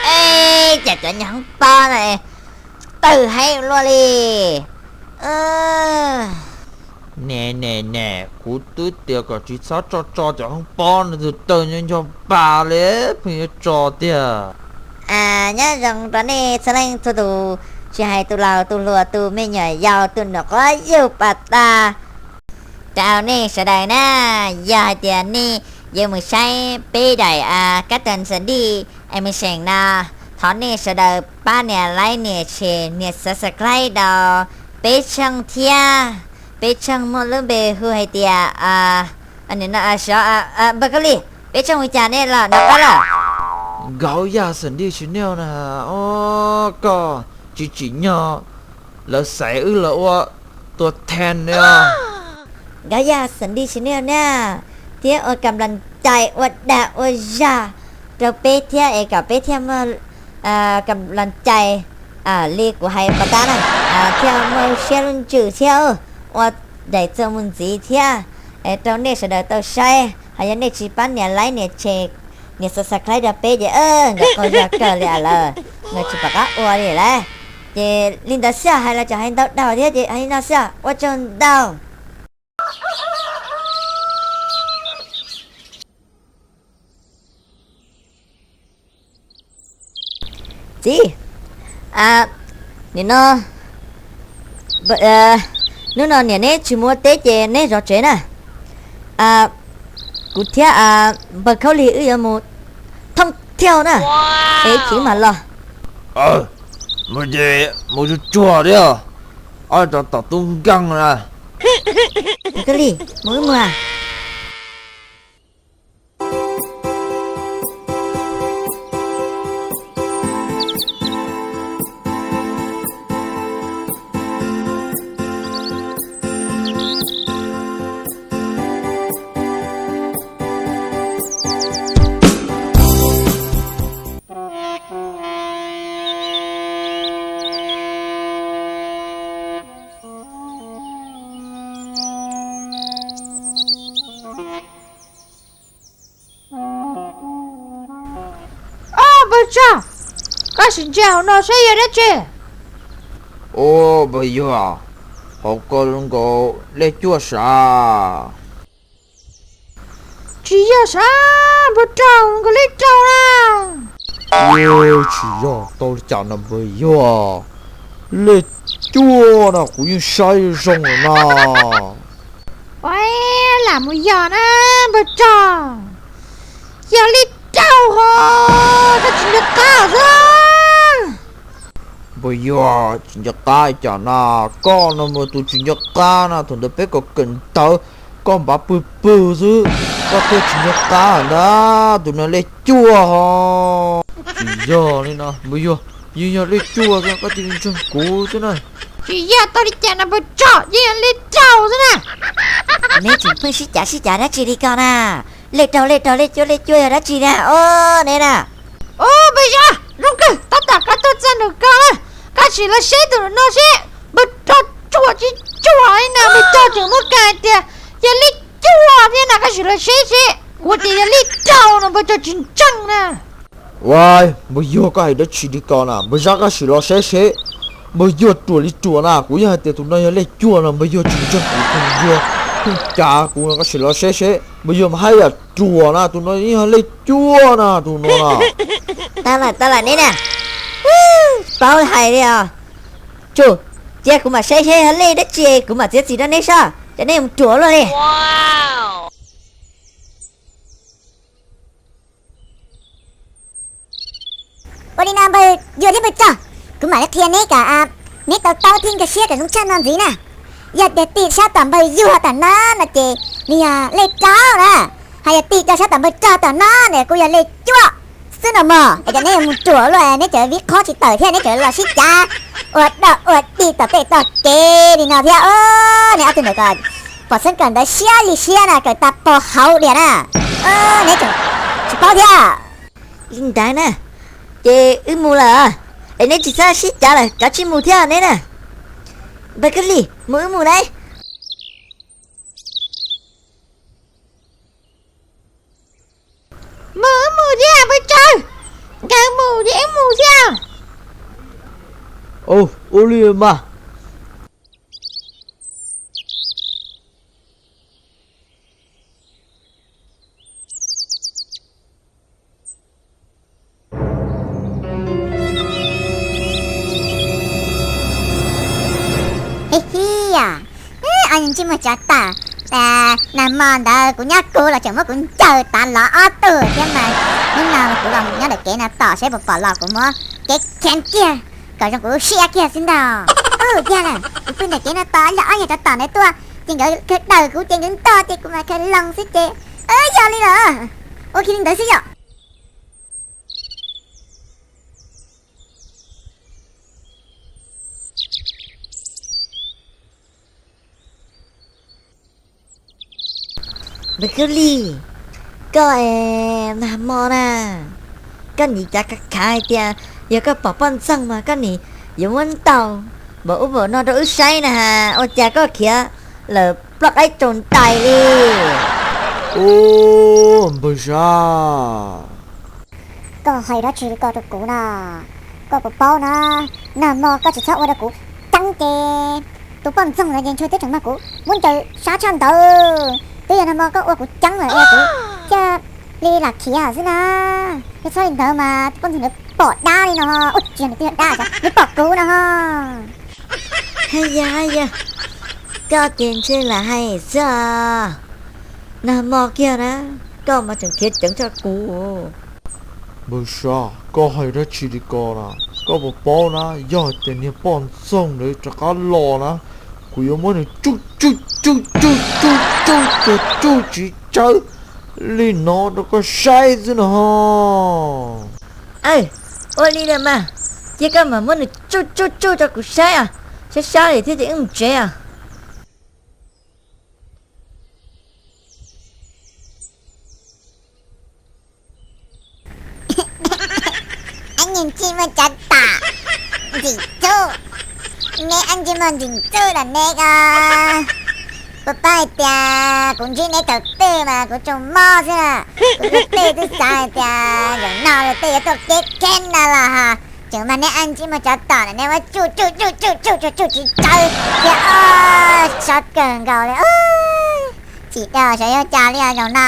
Es cas cov nyuag hoob pob no tawg heev luaj li. Ne ne ne, kuv twb tias kom tsis txhob tso tso cov hoob pob no, tus tawg nyob nco pas li, pheej yuav tso tiag. Nyob zoo rau nej txhua leej txhua tus, tsis hais tus laus tus hluas, tus me nyuam yaus, tus nyuam qhuav yug pas tas. Rau nej sawv daws na, yog hais tias nej yuav mus saib peb daim kab tes xav dij es mus seem no, thov nej sawv daws pab nias like, nias share, nias subscribe rau peb tshooj thiab. Peb tshooj muaj lub npe hu hais tias, sov, npawg Koj Lis, peb tshooj hu cas nej los nov qab lawm? Nkauj Yaj Xav Dij Channel na. Koj tsis tsim nyog lawv xaiv wb los ua tua then os. Nkauj Yaj Xav Dij Channel na, thiab ua kam las cais ua dag ua zag rau peb thiab es kom peb thiaj muaj kam las cais li kuv hais pas tas na, thiaj muaj siab lub ntsws thiab ua daim txuas mus ntxiv thiab rau nej sawv daws tau saib. Ho yog nej tsis pab nias like, nias share, nias subscribe rau peb ces nkawd qau zog kawg li lawm, nkawd tsis pom qab ua li lawm. Ces li ntawd xwb, hais los tseem hais ntau dhau thiab ces hais li no xwb, ua tsaug ntau. Txiv, nim no, hnub no niam neb tsis mus ua teb ces neb zov tsev na. Kuv thiab npawg Khaub Lig wb yuav mus thooj thiaug na, es ib chim mam los. Mus ces mus tsuag tsuag thiab, ob rov tom tub nkeeg na. Khaub Lig, mus wb mus. Ob, npawg Tsog, koj sim ntsia hauv no saib yog dab tsi? Ub, npawg Yuag, hauv ko zoo nkaus lej cuaj sav. Tsis yog sav, npawg Tsog, nkaus lej rau na. Tsis yog tau li cas no npawg Yuag, lej cuaj no kuv yeej saib zoo lawm no. Ua, lam mus yog na, npawg Tsog, yog lej rau hos, koj tsis nco qab xwb. Npawg Yuag, tsis nco qab cas na, koj no mas tus tsis nco qab na, thaum ntawd peb kawm kawm ntawv, koj npav pwg pwg xwb, koj thiaj tsis nco qab ntag, tus no lej cuaj hos. Tsis yog li no npawg Yuag, yeej yog lej cuaj xwb, koj cia li ntseeg kuv xwb na. Tsis yog tau li cas no npawg Tsog, yeej yog lej rau xwb na. Neb tseem pheej sib cav sib cav dab tsi li ko na? Lej rau lej rau lej cuaj lej cuaj yog dab tsi na? Ub, neb na. Ub, npawg Tsog, zoo kawg tab tom koj tuaj txog nraum ko na, koj sim los saib tus no seb npawg Tsog tsuas tsis tsuas li na, npawg Tsog tseem muab kag hais tias yog lej cuaj thiab na, koj sim los saib seb, kuv tias yog lej rau no npawg Tsog tsis ntseeg na. Ua, npawg Yuag, koj hais dab tsi li ko na, npawg Zab, koj sim los saib seb. Npawg Yuag ruam li ruam na, kuv yeej hais tias tus no yog lej cuaj no, npawg Yuag tsis ntseeg kuv, npawg Yuag pheej cav kuv no, koj sim los saib seb. Npawg Yuag mas haj yam ruam na, tus no yeej yog lej cuaj na, tus no na. Tau lawm, tau lawm neb na. Paub hais li os. Tsum, cia kuv mam saib seb yog lej dab tsi kuv mam txiav txim rau neb saib, ces neb mus ruam luaj li. Ua li no npawg Yuag thiab npawg Tsog, kuv mam li qhia neb kom neb tau taub thiab nkag siab kom zoo tshaj no ntxiv na. Yog tias tim sab tom npawg Yuag tom no no ces nws yog lej rau na, hos yog tim rau sab tom npawg Tsog tom no na kuj yog lej cuaj xwb no mog. Es cov neb mus ruam luaj, neb cov vib qhob tsis tawm thiab neb cov los sib cav ua dog ua dig tom tej tog kev li no thiab. Neb ob tug ntawd kom pom xeeb kawm ntawv siab li siab na, kawm tas pog hauv diam na. Neb tseem tsis paub thiab. Li ntawd na, ces wb mus lawm, es neb tsis txhob sib cav lawm, kav tsij mus thiab neb na. Npawg Kab Lis, mus wb mus na. Mus wb mus thiab npawg Tsog. Ua li mas. Hib hib, ntsej muag tsav tam, nag hmo ntawd kuv nyob kuv los tseem muab kuv ncaws tav lov ob tug thiab mas. Hnub no kuv los nyob ntawm kev no tos saib puas pom los kuv muab kev khiav kiag kom zoo kuv siab kiag xwb ntag. Ub, yog lawm, kuv pw ntawm kev no tos los ob yog rov tom ntawd tuaj ces nkawd khaws daws kuv ces nkawd ntog ces kuv mam khaws loo xwb ces. Yog li los ua kiag li ntawd xwb yom. Npawg Kub Lig, koj nag hmo na, koj nim cav khav khav hais tias yog koj pom poj ntxoog mas koj nim yuav muab ntaus npaum ub npaum no rau wb saib na has, ua cas koj khiav lawm ploj qaib rau ntais li? Ub, npawg Sab, koj hais dab tsi li ko rau kuv na? Koj puas paub na, nag hmo koj tsis txhob ua rau kuv ceeb ces tus poj ntxoog ntawd ces ntshe twb tseem mag kuv muab ncaws sab tshaj ntawd. Twb yog nag hmo koj ua kuv ceeb lawm es kuv thiaj li lam khiav xwb na. Yog txhob li ntawd mas tus poj ntxoog ntawd pom dab li no, ua tsis yog nws twb yog dab, nws pom kuv no ho. Haj yam, haj yam, koj ces ntshe lam hais xwb os. Nag hmo kiag na, koj mas tseem khiav ceev tshaj kuv. Npawg Sab, koj hais dab tsi li ko na? Koj puas paub na, yog hais tias niag poj ntxoog ntawd rov qab los na, kuv yuav muab nws tsuj tsuj tsuj tsuj tsuj tsuj tsuj tsuj tsis tsawg li no rau koj saib xwb no ho. Ua li ntawd mas, cia koj mam muab nws tsuj tsuj tsuj rau kuv saib os, saib sab li thiab ces wb mus tsev os. Ab, ntsej muag tsav tom, ntxim txuj, neb ab ntsej muag ntxim txuj los neb ko. Puas paub hais tias kuv ntsib neb thaum twg mas kuv tsaug mob xwb na. Kuv twb twb xav hais tias zaum no luag tej yuav tuaj kev kheeb no los ho, tseem mag neb ab ntsej muag tsav tom na, neb muab tsuj tsuj tsuj tsuj tsuj tsuj tsis tsawg thiab, sab kawg nkaus li. Tsis dag sawv yuav cas li zaum no.